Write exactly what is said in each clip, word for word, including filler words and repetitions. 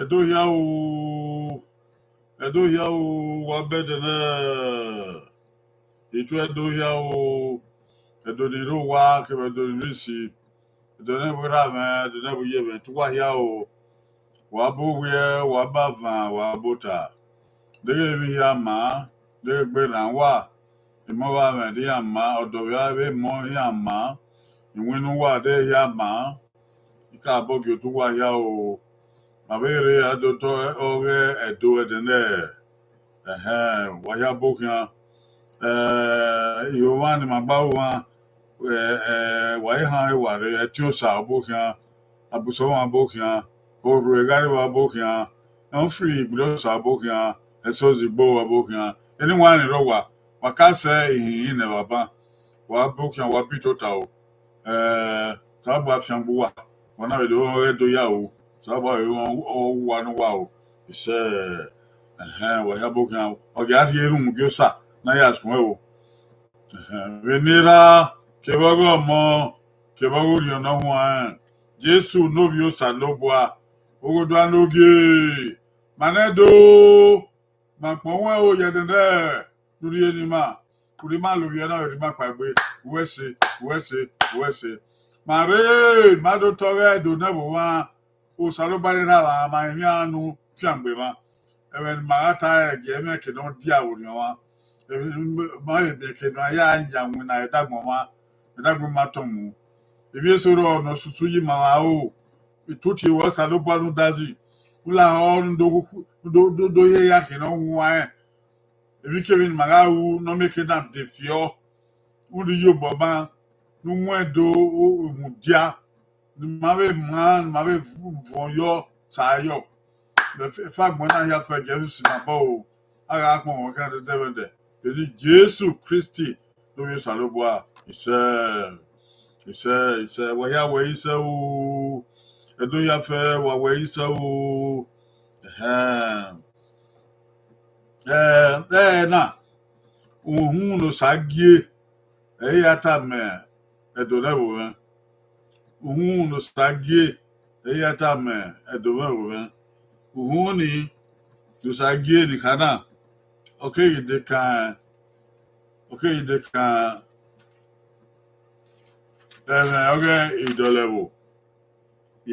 Ẹdo hia o, Ẹdo hia o, wa bẹdẹ nẹ, itu Ẹdo hia o, Ẹdo ni rre owa kevbe Ẹdo ni rre isi, Ẹdo ne vbe rra mwẹ, Ẹdo ne vbe ye mwẹ, te uwa hia o, wa bu owiẹ, wa bu avan, wa bu ota, deghẹ emwi hia ma, deghẹ egbe rran uwa, emọ vbe mwẹ de iran ma, ọdọ vbe vbe emọ iran ma, iwinna uwa de hia ma. I ka bọ gie otu uwa hia o. Ma vbe rre a do tọ ọghe Ẹdo ẹdẹ nẹ, ẹhẹn, wa hia bọ khian. Eh, ihomwa ne ima gba ru mwa, eh, eh, wa i han ewa rre, ẹtin Osa ọ bọ khian, Abusọmwa ọ bọ khian, Orhu Egharevbe ọ bọ khian, Humphrey Igbinosa ọ bọ khian, Ẹsọzigbo ọ bọ khian, eni wa ni rre owa, wa ka sẹ ihinhin nẹ vbe aban, wa bọ khian, wa bi tota o. Eh, Osanobua fiangbe uwa, wa na vbe do ọghe do ya ru, Osanobua vbe uwa ne uwa o, isẹ, ẹhẹn, wa hia bọ khian, ọ ghi a rhie erhunmwu gie Osa ne a ya suẹn o. Ẹhẹn, vbe eni Erha, kevbe ọghe Ọmọ, kevbe ọghe Orhiọn Ne Ọ Huanrẹn, Jesu ne Ovbi Osanobua, Oghodua ne Ogie, ma nẹ do, ma kpọn wẹn o, ye ẹdẹdẹ, ne u rhie ne ima, u rhie ima lovbiẹ na, u rhie ima kpaegbe, uwẹ ẹse, uwẹ ẹse, uwẹ ẹse. Ma rre, ma do tọ ọghe Ẹdo ne ẹvbo mwa, Osanobua ne Erha mwa, ma emwi a nu fiangbe mwa. Ẹmwẹ ne ima gha ta ẹgiẹ, ẹmwẹ ke ne ọ dia vbe orhiọn mwa. Ẹmwẹ ma vbe miẹn ke ne a ya ya winna ẹdagbọn mwa, ẹdagbọn ma tọn mu. Ivbi eso rrọọ ne ọ susu ye ima mwa o. Itutu wẹ Osanobua ne udazi, u lahọ ne u do, do, do, do ye ya ke ne ọ wu uwa rẹn. Emwikemwi ne ima gha ru ne ọ mieke na defiọ, u rhie iyobọ ma, ne u wọn Ẹdo mudia, ne ima vbe maan, ne ima vbe vuọn yọ, sa yọ. Efa agbọn na hia fẹ, Jesu si ma bọ o, a gha kpọnmwẹ khian dẹdẹmwẹdẹ, vbe eni Jesu Kristi ne Ovbi Osanobua, isẹ, isẹ, isẹ, wa hia wẹ isẹ o, Ẹdo hia fẹ, wa wẹ isẹ o, ẹhẹn. Ẹ, ẹ na, uhunmwu ne Osa gie, ẹ i ya tama Ẹdo ne ẹvbo mwẹ. Uhunmwu ne Osa gie, ẹ i ya tama Ẹdo mwẹ vbe mwẹ. Uhunmwu ni ne Osa gie ni kha na, ọ keghi de kan, ọ keghi de kan ẹmwẹ ọghe idọlẹvbo,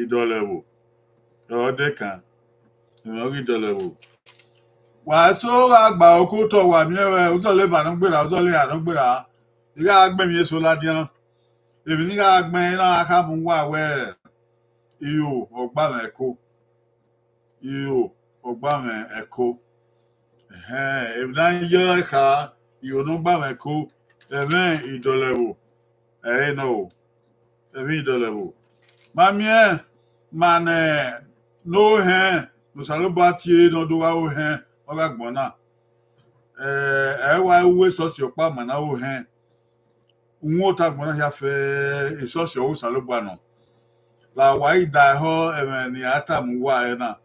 idọlẹvbo, ọ de kan, ẹmwẹ ọghe idọlẹvbo. Wa so gha gba okotọ, wa miẹn wẹ uzọla eva nọ gberra, uzọla eha nọ gberra, I gha gbẹn emwi eso ladian. Emwi ne I gha gbẹn na, a kha mu uwa wẹ, iro ọgba mwẹ ẹko. Iro ọgba mwẹ ẹko. Ẹhẹn, emwi ne a ye ẹre kha, iro ne ọgba mwẹ ẹko, ẹmwẹ idọlẹvbo, ẹre nọ o. Ẹmwẹ idọlẹvbo. Ma miẹn, ma nẹ, ne ohẹn ne Osanobua tie ne ọ do gha ohẹn, ọ gha gbọn na. Ẹ, ẹ wa ru esọsi ọkpa ma na ohẹn. Uhunmwu ota agbọn na hia fẹ, esọsi ọghe Osanobua nọ. La wa i da ẹhọ ẹmwẹ ne a tama uwa ẹre na,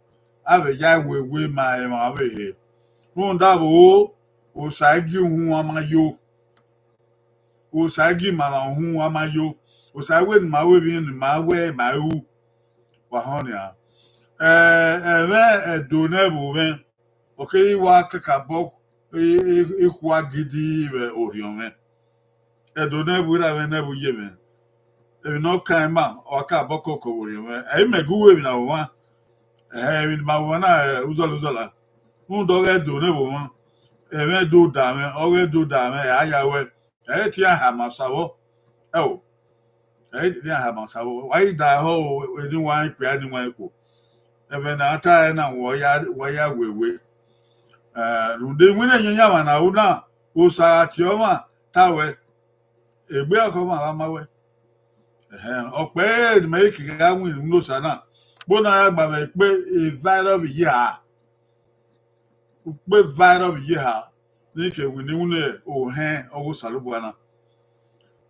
a vbe ya wewe ma emwa vbe he. Rhunmwuda vbo, Osa i gie uhunmwu a ma yo. Osa i gie ima mwa uhunmwu a ma yo. Osa i wẹ ne ima ru emwi ne ima wẹ ima ru. Wa họn nian. Ẹ, ẹmwẹ Ẹdo ne ẹvbo mwẹ, ọ keghi wa kakabọ, e, e, ekhua gidi vbe orhiọn mwẹ. Ẹdo ne ẹvbo erha mwẹ ne ẹvbo iye mwẹ. Emwi ne ọ kan ima, ọ kakabọ kọkọ vbe orhiọn mwẹ. Ẹ i mẹ gu emwi na vbe omwa. Ẹhẹn, emwi ne ima vbe omwa na, ẹ, uzọla uzọla. Rhunmwuda ọghe Ẹdo ne ẹvbo mwẹ. Ẹmwẹ Ẹdo da mwẹ, ọghe Ẹdo da mwẹ, ẹ a ya ruẹ. Ẹ i te iran hama Osa vbọ. Ẹo, ẹ i te iran hama Osa vbọ. Wa i da ẹhọ o, eni wa ikpia, eni wa ikhuo. Ẹmwẹ ne a ta ẹre na, wa ya, wa ya wewe. Ẹ, rhunmwuda iwinna Iyọnyanmwa ne a ru na, Osa gha tie ọmwa ta ruẹ, egbe ọkhọ ọmwa vbe ma ruẹ. Ẹhẹn, ọ kpẹre ne imẹ i ke gha winna iwinna Osa na, kpe na ya gba mwẹ ikpe eva ẹrọ vbe iye eha. Ukpe eva ẹrọ vbe iye eha, ne I ke winna iwinna ohẹn ọghe Osanobua na.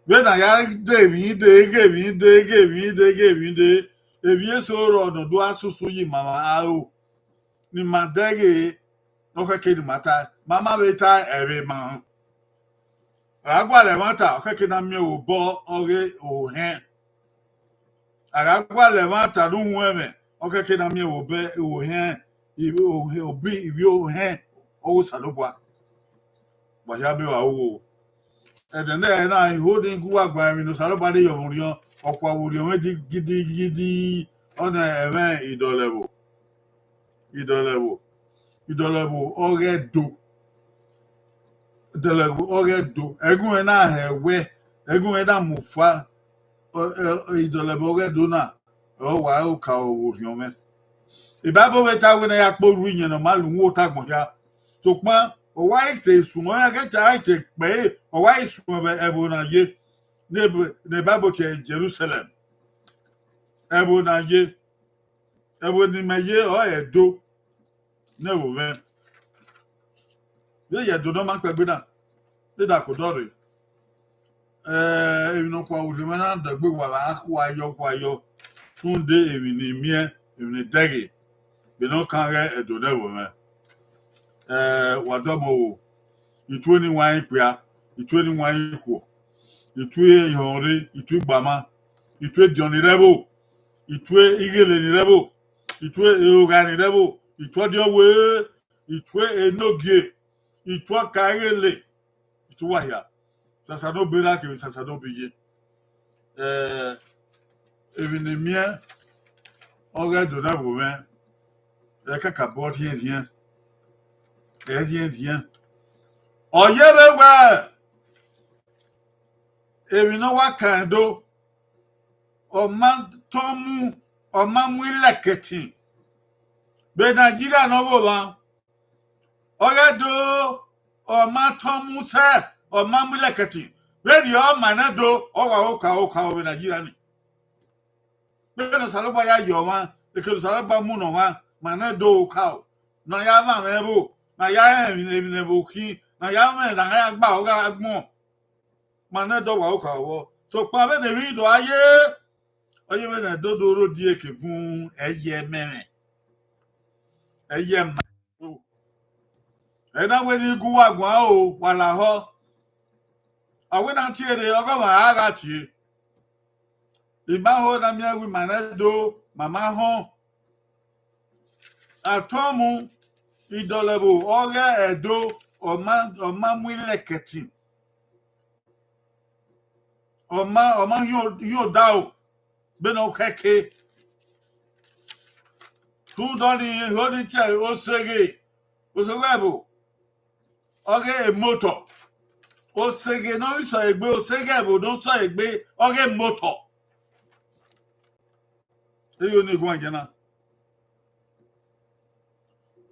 Vbene a ya de emwi de, ghe emwi de, ghe emwi de, ghe emwi de, emwi eso rrọọ ne ọ do gha susu ye ima mwa aro, ne ima dẹghe, ne ọ khẹke ne ima ta, ma ma vbe ta ẹvbo ima. A gha gualọ ẹmwata, ọ khẹke ne a miẹn vbe obọ ọghe ohẹn. A gha gualọ ẹmwata ne uhunmwu ẹmwẹ, ọ khẹke na miẹn vbe obọ ohẹn, ivbi ohẹn, obọ ivbi ohẹn ọghe Osanobua. Wa hia be vba ru o. Ẹdẹ nẹ na, iho ni gu uwa guan emwi ne Osanobua rhie ye mwẹ orhiọn, ọ kua vbe orhiọn mwẹ gidigidi, ọnii ẹmwẹ Idọlẹvbo. Idọlẹvbo, Idọlẹvbo ọghe Ẹdo. Idọlẹvbo ọghe Ẹdo. Ẹghunmwẹ na hẹ wẹ, ẹghunmwẹ na mu fa, ọ, ẹ, Idọlẹvbo ọghe Ẹdo na, ọ wa re okaro vbe orhiọn mwẹ. Bible vbe ta wẹ ne a ya kpe orhu iyẹn ne ọ ma lu uhunmwu ota agbọn hia. Sokpan, ọ wa i te suẹn, ọ ya ghẹ ta, a i te kpẹre, ọ wa i suẹn vbe ẹvbo na ye, ne Bible tie Jerusalem. Ẹvbo na ye, ẹvbo ne imẹ ye, ọ Ẹdo. Ne ẹvbo mwẹ. Vbe ye Ẹdo ne ọ ma kpẹgbe na, ne da ke odọ rre. Eh, emwi ne ọ kua vbe orhiọn mwẹ na dẹgbe wa vbe a khua yọ, khua yọ. Rhunmwuda emwi ne I miẹn, emwi ne I dẹghe, vbene ọ kan ghẹ Ẹdo ne ẹvbo mwẹ. Eh, wa dọmọ o, I tue ne I wan ikpia, I tue ne I wan ikhuo, I tue ihọnre, I tue igbama, I tue ediọn ni rre ẹvbo, I tue ighele ni rre ẹvbo, I tue erhogha ni rre ẹvbo, I tue ọdiọvbe, I tue enogie, I tue ọka ighele, I tue uwa hia. Sasa ne ọ be ra kevbe sasa ne ọ be ye. Eh, emwi ne I miẹn, ọghe Ẹdo ne ẹvbo mwẹ, ẹ kakabọ rhiẹnrhiẹn, ẹ rhiẹnrhiẹn. Ọ ye vbe wẹ, emwi ne ọ wa kan Ẹdo, ọ ma tọn mu, ọ ma mu ilẹkẹtin. Vbe Nigeria ne ọ ghe omwa, ọghe Ẹdo, ọ ma tọn mu sẹ, ọ ma mu ilẹkẹtin. Vberriọ ma nẹ Ẹdo, ọ wa okaro okaro vbe Nigeria ni. Vbene Osanobua ya ye ọmwa, ekene Osanobua mu ne ọmwa, ma nẹ Ẹdo okaro, ne a ya vwanmwẹ ẹvbo, ne a ya rẹn emwi ne ẹvbo khin, ne a ya mwẹ ne a ya gba ọghe agbọn. Ma nẹ Ẹdo wa okaro vbọ. Sokpan vbene emwi do a ye, ọ ye vbene Ẹdo do rre odieke vun ẹyẹ ẹmẹmwẹ, ẹyẹ ẹmamẹ. Ẹ na wẹ ne I gu uwa guan o, wa lahọ. A wẹ na tie rre, ọghe ọmwa ra gha tie. I ma ho na miẹn wẹ ima nẹ do, ma ma họn. Atọmwu Idọlẹvbo ọghe Ẹdo, ọ ma, ọ ma mu ilẹkẹtin. Ọ ma, ọ ma hiọn, hiọn odaro, vbene ọ khẹke. Rhunmwuda ọnii, iho ni tie Oseghe, Oseghe ẹvbo, ọghe emotọ. Oseghe ne ọ ghi sẹ egbe, Oseghe ẹvbo ne ọ sẹ egbe, ọghe emotọ. Eyo ni guan jẹ na.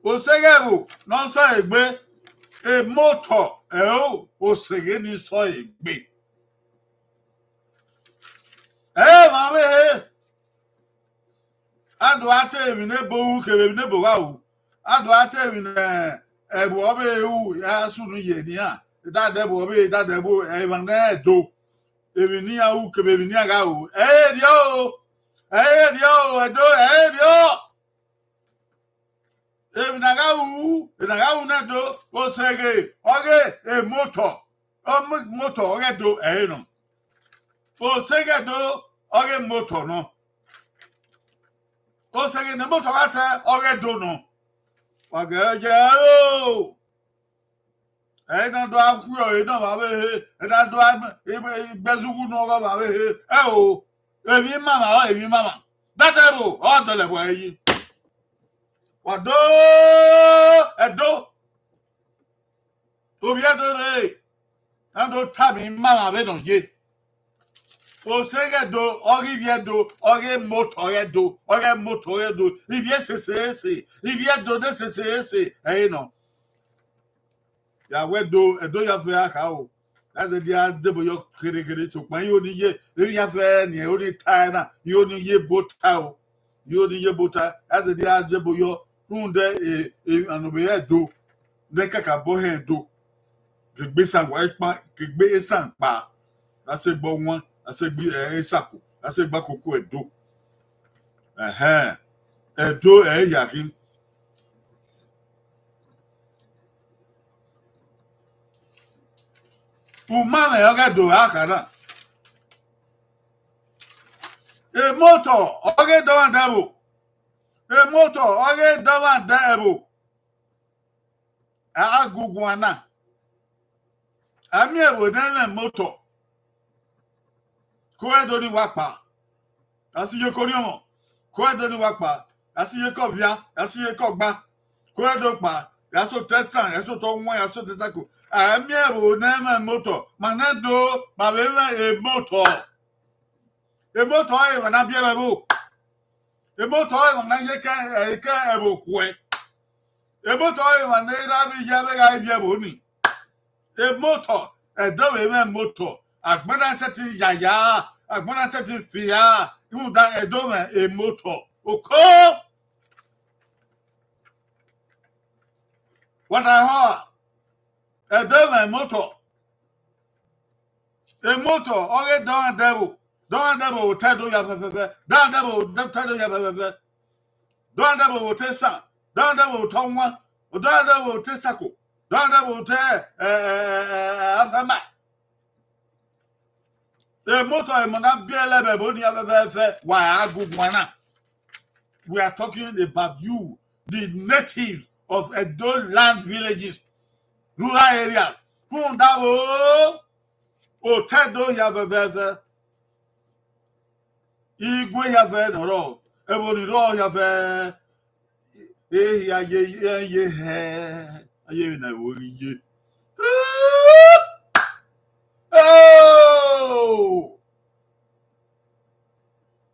Oseghe ẹvbo ne ọ sẹ egbe, emotọ ẹro Oseghe ni sẹ egbe. Ẹ mwa vbe he, a do a te emwi ne ebo ru kevbe emwi ne ebo gha ru. A do a te emwi ne ẹvbo ọvbehe ru, a sunu ye ne iran. Dada ẹvbo ọvbehe, dada ẹvbo, emwa ne Ẹdo. Emwi ne iran ru kevbe emwi ne iran gha ru. Ẹ i re erriọ o. Ẹ i re erriọ o, Ẹdo, ẹ i re erriọ. Emwi ne a gha ru, emwi ne a gha ru ne Ẹdo, Oseghe, ọghe emotọ, emotọ ọghe Ẹdo, ẹ i re nọ. Oseghe Ẹdo, ọghe emotọ nọ. Oseghe ne emotọ gha sẹ, ọghe Ẹdo nọ. Wa gẹ ye o. Ẹ i na do a khuẹ ọre ne ọmwa vbe he, ẹ na do a gbe, gbe, gbe zughu ne ọghe ọmwa vbe he. Ẹ o, emwi mama, ọ emwi mama. Dada ẹvbo, ọ dọlẹ vbe ẹre yi. Wa do, Ẹdo. Ovbi Ẹdo rre, a do tama ima mwa vbene ọ ye. Oseghe Ẹdo, ọghe ivbi Ẹdo, ọghe emotọ ọghe Ẹdo, ọghe emotọ ọghe Ẹdo, ivbi esese ese, ivbi Ẹdo ne esese ese, ẹ i re nọ. Ya wẹ Ẹdo, Ẹdo ya fẹ a kha o. A zẹdẹ a zẹ ebo yọ kherhe kherhe, sokpan iho ni ye, emwi ya fẹ ne ẹro ni tae na, iho ni ye ebo tae o. Iho ni ye ebo tae, a zẹdẹ a zẹ ebo yọ, rhunmwuda e, e, anọ vbe Ẹdo, ne kakabọ hẹ Ẹdo. Ghe egbe esan wa kpa, ghe egbe esan kpa, a sẹ egbe ọwan, a sẹ egbe, eh, esako, a sẹ egbe akoko Ẹdo. Ẹhẹn, Ẹdo ẹ i ya khin. Umamwẹ ọghe Ẹdo a kha na. Emotọ ọghe dọmwadẹ ẹvbo. Emotọ ọghe dọmwadẹ ẹvbo, a gu guan na, a miẹn ẹvbo ne ẹ mwẹ emotọ. Ko ẹdo ni wa kpa, a si ye eko orhiọnmwọ. Ko ẹdo ni wa kpa, a si ye eko ọvia, a si ye eko ọgba. Ko ẹdo kpa, ya sẹ otọ esan, ya sẹ otọ wan, ya sẹ otọ esako. A miẹn ẹvbo ne ẹ mwẹ emotọ, ma nẹ do kpa vbe mwẹ emotọ. Emotọ ọre emwa na biẹ vbe ẹvbo. Emotọ ọre emwa na ye ke, ke ẹvbo khuẹ. Emotọ ọre emwa ne erha vbe ye vbe gha biẹ ẹvbo ni. Emotọ, ẹdẹ vbe mwẹ emotọ, agbọn na sẹtin yaya, agbọn na sẹtin fia, rhunmwuda ẹdẹ mwẹ emotọ. Oko! Wa da họ, ẹdẹ mwẹ emotọ. Emotọ ọghe dọmwadẹ ẹvbo, dọmwadẹ ẹvbo otọ ẹdo hia fẹfẹfẹ, dọmwadẹ ẹvbo otọ ẹdo hia fẹfẹfẹ, dọmwadẹ ẹvbo otọ esan, dọmwadẹ ẹvbo otọ wan, dọmwadẹ ẹvbo otọ esako, dọmwadẹ ẹvbo otọ, ẹ, ẹ, ẹ, ẹ, ẹ, afẹma. Emotọ emọ na biẹlẹ vbe ẹvbo ni hia fẹfẹfẹ, wa a gu guan na. We are talking about you, the native of Edo land villages, rural areas. Rhunmwuda vbo, otọ ẹdo hia fẹfẹfẹ. Igue hia fẹ ne ọ rrọọ, ẹvbo ni rrọọ hia fẹ, ehia ye, ye hẹ, a ye vbe ne ẹvbo ghi ye. Heo!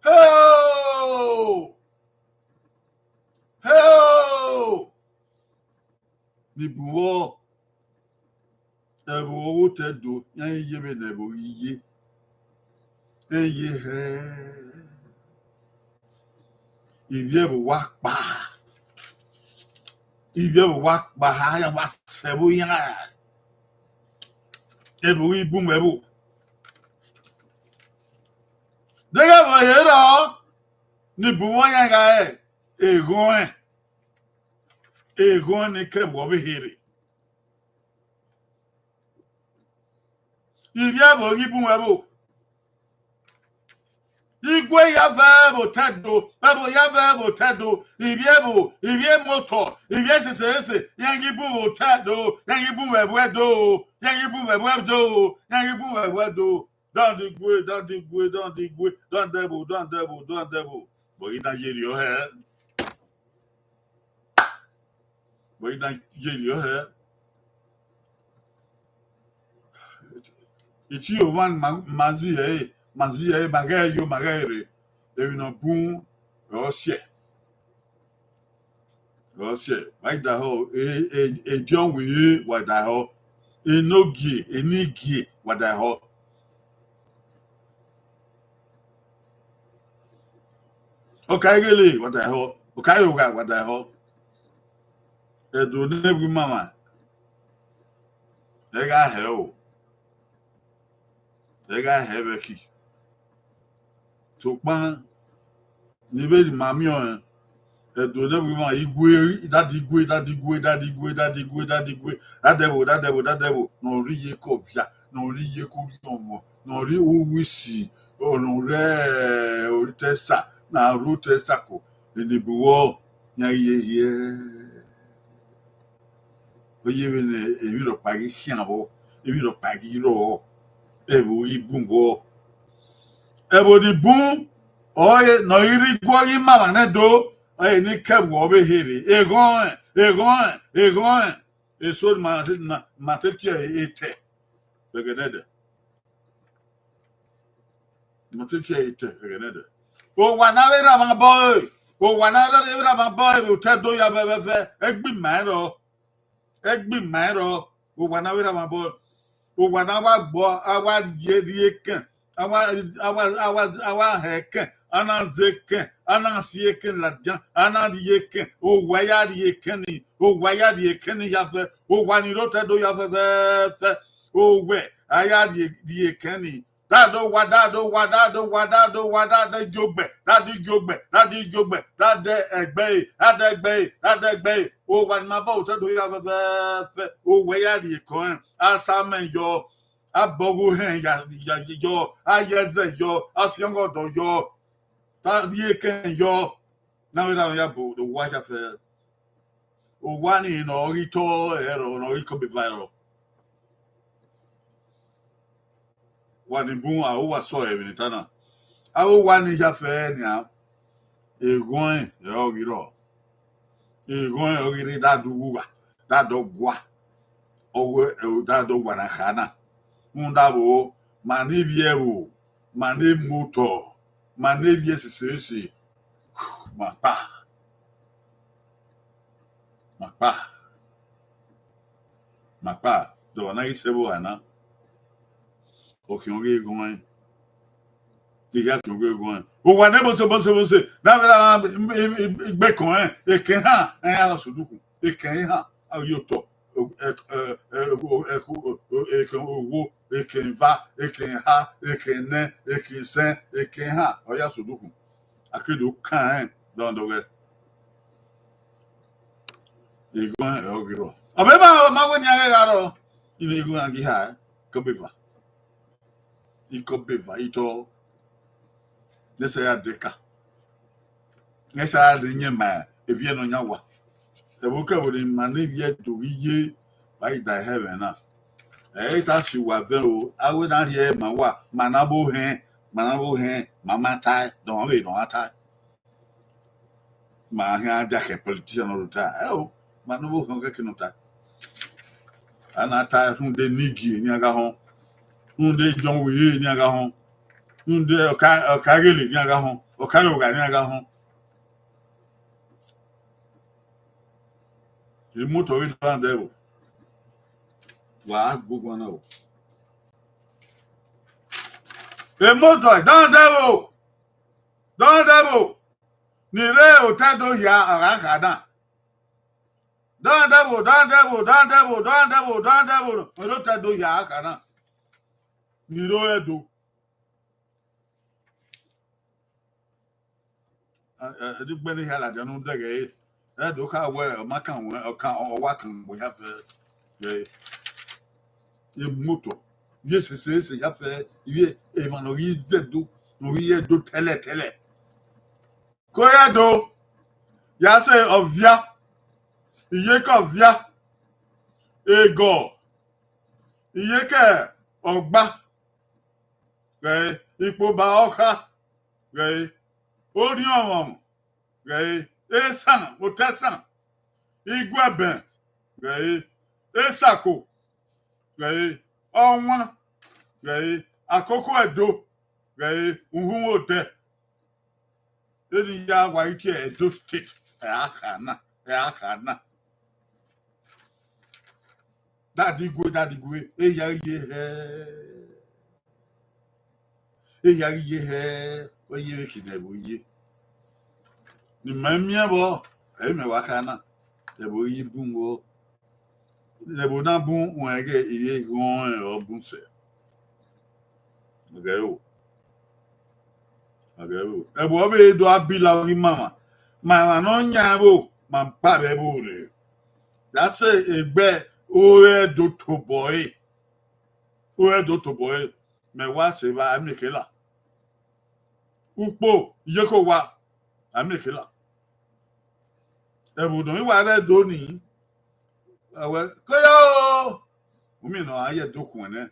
Heo! Heo! Ni bu vbọ, ẹvbo ọghe otọ ẹdo, iran i ye vbene ẹvbo ghi ye, iran i ye hẹ. Ivbi ẹvbo wa kpa, ivbi ẹvbo wa kpa, iran wa sẹ ẹvbo iran, ẹvbo ghi bun vbe ẹvbo. Deghẹ ẹvbo ye rrọọ, ni bu vbọ iran gha re eghọn ẹn, eghọn ẹn ni ke ẹvbo ọvbehe rre. Ivbi ẹvbo ghi bun vbe ẹvbo. Igue ya vẹ vbe otọ ẹdo, ẹvbo ya vẹ vbe otọ ẹdo, ivbi ẹvbo, ivbi emotọ, ivbi esese ese, iran ghi bun vbe otọ ẹdo, iran ghi bun vbe ẹvbo ẹdo, iran ghi bun vbe ẹvbo ẹdo, iran ghi bun vbe ẹvbo ẹdo. Dandigue, dandigue, dandigue, dandẹvbo, dandẹvbo, dandẹvbo. But I na ye rriọ hẹ. But I na ye rriọ hẹ. Iti ovwan ma, ma zi ẹre, ma zi ẹre, ma ghẹ yo, ma ghẹ rre. Emwi ne ọ bun, ọ siẹ. Ọ siẹ, wa i da họ, e, e, ediọn wiri, wa da họ. Enogie, enigie, wa da họ. Ọka ighele, wa da họ. Ọka ighogha, wa da họ. Ẹdẹ ne ẹvbo imama, ẹ gha hẹ o. Ẹ gha hẹ vbe ẹki. Sokpan, ne I vbe ma miẹn ọnrẹn, ẹdẹ ne ẹvbo imama, igue, dadigue, dadigue, dadigue, dadigue, dadigue, dadẹvbo, dadẹvbo, dadẹvbo, ne ọ rre iye ke ọvia, ne ọ rre iye ke orhiọnmwọ, ne ọ rre uwisi, ne ọ rre otọ esa, ne a rre otọ esako, eni bu vbọ, iran ghi ye hiẹ. Ọ ye vbene emwi rhọkpa ghi khian vbọ, emwi rhọkpa ghi rrọọ, ẹvbo ghi bun vbọ. Ẹvbo ni bun, ọre ne ọ ghi rre igue ọghe imama nẹ do, ọre ni ke ẹvbo ọvbehe rre. Eghọn rẹn, eghọn rẹn, eghọn rẹn. Eso ma, ma, ma te tie etẹ vbe ẹghẹ nẹdẹ. Ma te tie etẹ vbe ẹghẹ nẹdẹ. Owa ne avbe erha mwa bọ ẹre, owa ne avbe erha mwa bọ ẹre vbe otọ ẹdo ya vbe ẹvbo ẹvbo, ẹgbẹe ima ẹre rrọọ, ẹgbẹe ima ẹre rrọọ, owa ne avbe erha mwa bọ ẹre. Owa ne a wa gbọ, a wa ye rrie ekẹn, a wa, a wa, a wa, a wa hẹ ekẹn, a na zẹ ekẹn, a na si ekẹn ladian, a na rrie ekẹn, owa ya rrie ekẹn ni, owa ya rrie ekẹn ni ya fẹ, owa ni rre otọ ẹdo ya fẹ, fẹ, fẹ, owẹ a ya rrie, rrie ekẹn ni. Dade owa, dade owa, dade owa, dade owa, dade igiogbe, dade igiogbe, dade igiogbe, dade ẹgbẹe, dade ẹgbẹe, dade ẹgbẹe. Owa ni ma bọ otọ ẹdo ya fẹ, fẹ, fẹ, owẹ ya rrie ekẹn ọnrẹn, a sa amẹ yọ, a bọ ọghe ohẹn ya, ya, yọ, a ye ẹzẹ yọ, a fian ọgọdọ yọ, ta rrie ekẹn yọ. Na vbe erha mwẹ ya bu owa hia fẹ. Owa ni ne ọ ghi tọ ẹrọ, ne ọ ghi kọbe eva ẹrọ. Wa ni bun aro, wa sẹ ẹmwẹ ne I ta na. Aro owa ni hia fẹ nian, eghọn ẹre ọ ghi rrọọ. Eghọn ẹre ọ ghi rre da do uwu uwa, da do gua. Ọ wẹ, da do gua na kha na. Rhunmwuda vbo, ma ne ivbi ẹvbo, ma ne emotọ, ma ne ivbi esese ese, ma kpa. Ma kpa. Ma kpa. Dọmwa na ghi sẹ vbe owa na. Ọ khian ọghe eghọn ẹre. I gha khian ọghe eghọn ẹre. Owa ne bose, bose, bose. Da vbe ra igbe kọn ẹn, ekẹn ha, ẹn, a gha sẹ odukhunmwu. Ekẹn ehan, a ghi otọ. Ekẹn owo, ekẹn eva, ekẹn eha, ekẹn ẹnẹ, ekẹn isẹn, ekẹn ehan, ọ ya sẹ odukhunmwu. A ke do kan rẹn dọndọghẹ. Eghọn ẹre ọ ghi rrọọ. Ọ vbe ma, ma wẹ ne iran ghẹ gha rrọọ, I ne eghọn iran ghi ha, ikọbe eva. Ikọbe eva, itọ. Ne sẹ ya deka. Ne sẹ ya de yẹn ma evbiẹ nọ yan wa. Ẹvbo kẹvbo ne ima ne ivbi Ẹdo ghi ye, wa ghi da ẹhẹ ẹmwẹ na. Ẹ i ta si uwa vẹ o, a wẹ na rhie ma wa, ma na vbe ohẹn, ma na vbe ohẹn, ma ma tae, dọmwa vbe dọmwa tae. Ma khian dia khẹ politician ne ọ rhota. Ẹ o, ma ne ọ vbe ohẹn kẹkẹ ne ọ ta. A na ta rhunmwuda Niggi ne iran gha họn. Rhunmwuda John Were ne iran gha họn. Rhunmwuda Ọka, Ọka Ighele ne iran gha họn. Ọka Irogha ne iran gha họn. Emotọ ghi dọndẹ vbo. Wa gu guan na o. Emotọ dọndẹ vbo. Dọndẹ vbo. Ni rre otọ Ẹdo hia a gha kha na. Dọndẹ vbo, dọndẹ vbo, dọndẹ vbo, dọndẹ vbo, dọndẹ vbo, ne otọ Ẹdo hia a kha na. Ni rre Ẹdo. Ẹ, ẹ, ẹdẹ ugbẹn ne hia ladian ne u dẹghe ẹre. Ẹdo kha wẹ ọ ma kan wẹ, ọ kan, ọ wa kan wẹ ya fẹ. Ẹ, emotọ, ivbi esese ese ya fẹ, ivbi emwa ne ọ ghi zẹ Ẹdo, ne ọ ghi ye Ẹdo tẹlẹtẹlẹ. Ko ya do, ya sẹ Ọvia, iyeke Ọvia, Egọ, iyeke Ọgba, ghẹ, Ikpoba Ọkha, ghẹ, Orhiọnmwẹ, ghẹ, Esan, Otẹsan, Iguẹbẹn, ghẹ, Esako, ghẹ, Ọwan, ghẹ, Akoko Ẹdo, ghẹ, Uhunmwu Odẹ. Vbene I ya wa i tie Edo State, ẹ a kha na, ẹ a kha na. Dadigue, dadigue, eya ye hẹ. Eya ye hẹ, ọ ye vbe khin ne ẹvbo ye. Ne ima miẹn vbọ, ẹ i mẹ wa kha na, ẹvbo ye bun vbọ. Ẹvbo na bun, wẹ ghẹ ire ghọn ọ bun sẹ. Ghẹ o. Ghẹ o. Ẹvbo ọ vbe do a bila ọghe imama. Ma emwa ne ọ yan ẹvbo, ma kpa vbe ẹvbo rre. Ya sẹ egbe ore do tobọ ẹre. Ore do tobọ ẹre. Mẹ wa sẹ evba, a miẹn kela. Ukpo, iyeke owa, a miẹn kela. Ẹvbo ne ọ i wa rre Ẹdo ni, a wẹ, ke ya o, u miẹn ne ọ gha ye Ẹdo khuẹn nẹ.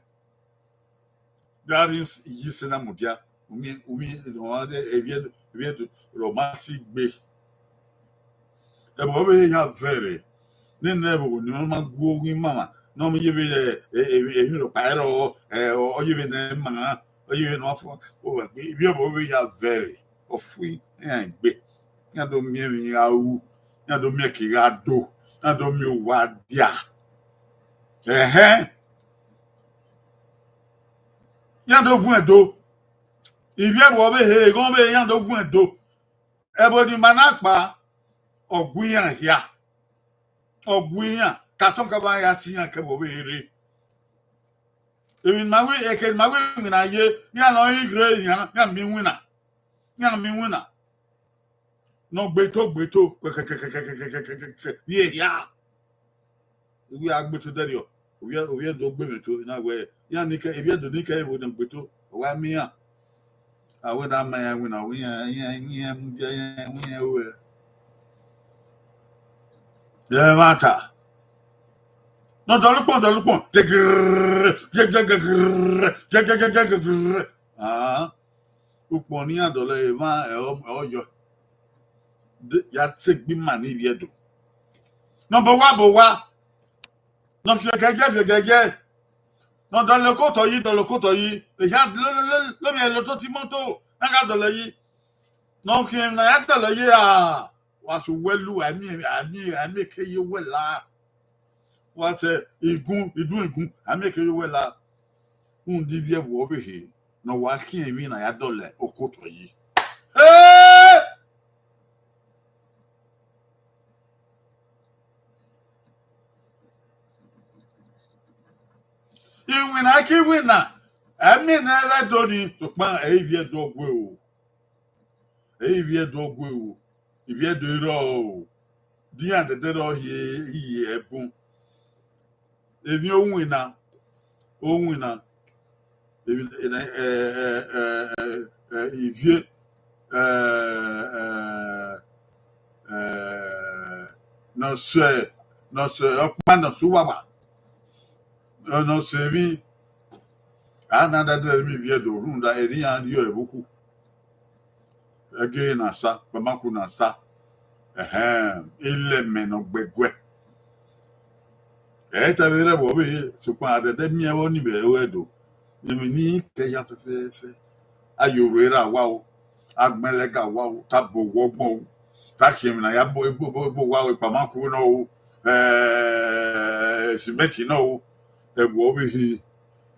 Gari yi sẹ na mudia, u miẹn, u miẹn ne ọ gha rre evbi Ẹdo, evbi Ẹdo, rẹ ọ ma si gbe. Ẹvbo ọ vbe ya vẹrẹ, nene ẹvbo ne ọ ma gu ogho imama, ne ọ ye vbe, ẹ, ẹ, emwi rhọkpa ẹrọ, ẹ, ọ ye vbe ne ma, ọ ye vbe ne ọ fọ, ivbi ẹvbo ọ vbe ya vẹrẹ, ọ fui, iran gbe, iran do miẹn emwi gha ru, iran do miẹn eke gha do, iran do miẹn owa dia. Ẹhẹn. Iran do vuẹn do. Ivbi ẹvbo ọ vbe he, eghọn vbe iran do vuẹn do. Ẹvbo ne ima na kpa, ọ gu iran hia. Ọ gu iran, kasọn kaba ya si iran ke ẹvbo vbe rre. Emwi ne ima wẹ, eke ne ima wẹ iwinna ye, iran ne ọ i ghe iran, iran miẹn iwinna. Iran miẹn iwinna. Ne ọ gbe eto, gbe eto, kẹkẹkẹkẹkẹkẹkẹkẹkẹ, ye hia. Ivbi a gbe eto dẹrriọ, ivbi, ivbi Ẹdo gbe mwẹ eto, I na wẹ, iran ni kẹ, ivbi Ẹdo ni kẹ ẹvbo ne gbe eto, ọ wa miẹn iran. A wẹ ne a ma iran iwinna, wẹ iran, iran, iran mudia, iran, iran ru ẹre. Ẹmwata. Ne ọ dọlọ ukpọn, dọlọ ukpọn. Jẹgẹrẹ, jẹgẹrẹ, jẹgẹrẹ. Ah, ukpọn ne iran dọlọ emwa ẹre ọ, ẹre ọ yọ. De, ya te egbe ima ne Ivbi Ẹdo. Ne ọ bọ owa, bọ owa. Ne ọ fiẹgẹgẹ, fiẹgẹgẹ. Ne ọ dọlọ okotọ yi, dọlọ okotọ yi. Ehia lo, lo, lo, lo miẹn lo to ti moto, na gha dọlọ yi. Ne ọ khian emwi ne a ya dọlọ yi, a, wa sẹ uwẹ lu, a miẹn, a miẹn, a miẹn eke ye uwẹ la. Wa sẹ igun, idun igun, a miẹn eke ye uwẹ la. Rhunmwuda ivbi ẹvbo ọvbehe ne ọ wa khian emwi ne a ya dọlọ okotọ yi. Hey! Iwinna ke iwinna, ẹmina ẹre do ni, sokpan ẹ i vbiẹ do gue o. Ẹ i vbiẹ do gue o. Ivbi Ẹdo i rrọọ o. Dian dẹdẹ rrọọ hie iye ẹbun. Emwi owinna, owinna, emwi, ẹ, ẹ, ivie, ẹ, ẹ, ẹ, ne ọ sẹ, ne ọ sẹ ọkpa, ne ọ sẹ uwagba, ne ọ sẹ emwi, a na da dẹ emwi Ivbi Ẹdo rhunmwuda erha iran rhie ẹre vbe okhu. Ẹgẹre na sa, kpamaku na sa. Ẹhẹn, ilẹmẹ ne ọ gbẹguẹ. Ẹ i ta vbe rre ẹvbo ọvbehe, sokpan a dẹdẹ miẹn vbe ọnii vbe ẹro Ẹdo. Emwi ni kẹ hia fẹfẹfẹ. A ye orhu ra wa o, a gbẹn lẹga wa o, ta bọ owa ọgbọn o, ta khian emwi ne a ya bọ, bọ, bọ, bọ owa o, kpamaku nọ o, ẹ, simẹnti nọ o, ẹvbo ọvbehe.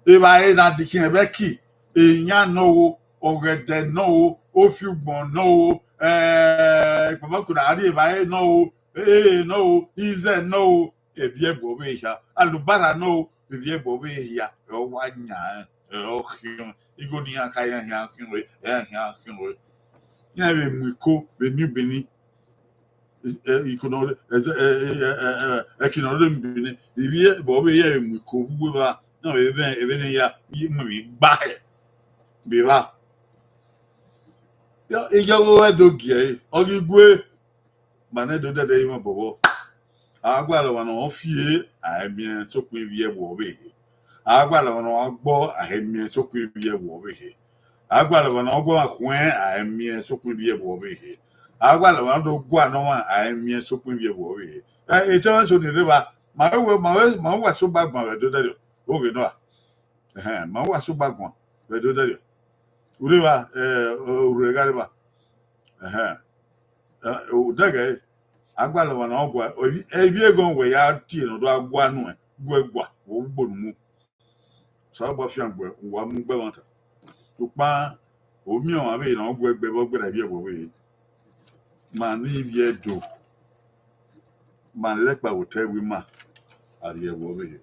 Evbare na dikhian vbe ẹki, eyan nọ o, ọghẹdẹ nọ o, ofiugbọn nọ o, ẹ, kpamaku na rri evbare nọ o, ee nọ o, izẹ nọ o, Ivbi Ẹdo ọvbehe hia, alubara nọ o, Ivbi Ẹdo ọvbehe hia, ẹ ọ wa yan, ẹ ọ khian, igho ne iran ka ya hian khian re, ẹ ya hian khian re. Iran vbe mu iko vbe New Benin, ẹ, iko nọ, ẹ, ẹ, ẹki nọ rre New Benin, Ivbi Ẹdo ọvbehe vbe mu iko vbe uwu evba, iran vbe vẹn, vbe ne ya mu emwi gba hẹ vbe evba. Iyọghọ Ẹdo gie ẹre, ọ ghi gue, ma nẹ do dẹdẹ ivọn bọbọ. A gualọ ọmwa ne ọ fi e, a i miẹn sokpan Ivbi Ẹdo ọvbehe. A gualọ ọmwa ne ọ gbọ, a i miẹn sokpan Ivbi Ẹdo ọvbehe. A gualọ ọmwa ne ọ gu ọmwa khuẹn, a i miẹn sokpan Ivbi Ẹdo ọvbehe. A gualọ ọmwa ne ọ do gua ne ọmwa, a i miẹn sokpan Ivbi Ẹdo ọvbehe. Ẹ, etẹn eso ni rre evba, ma vbe, ma vbe, ma vbe wa sẹ obọ agbọn vbe Ẹdo dẹrriọ, oghe nọ a. Ẹhẹn, ma vbe wa sẹ obọ agbọn vbe Ẹdo dẹrriọ. U rre evba, ẹ, u rre gha rre evba. Ẹhẹn. Ẹ, odẹghẹ, a gualọ ọmwa ne ọ gua, ivbi, ivbi eghọn wẹ ya tie ne ọ do gha gua nuẹn, gu ẹre gua, vbe ọ gbe unu mu. Osanobua fiangbe, uwa mu gbe ẹmwata. Sokpan, ọ miẹn ọmwa vbe ne ọ gu ẹre gbe vbe ọ gberra Ivbi Ẹdo ọvbehe. Ma ne Ivbi Ẹdo, ma lẹ ẹkpa vbe otọ ẹvbo ima, a rhie ẹvbo ọvbehe.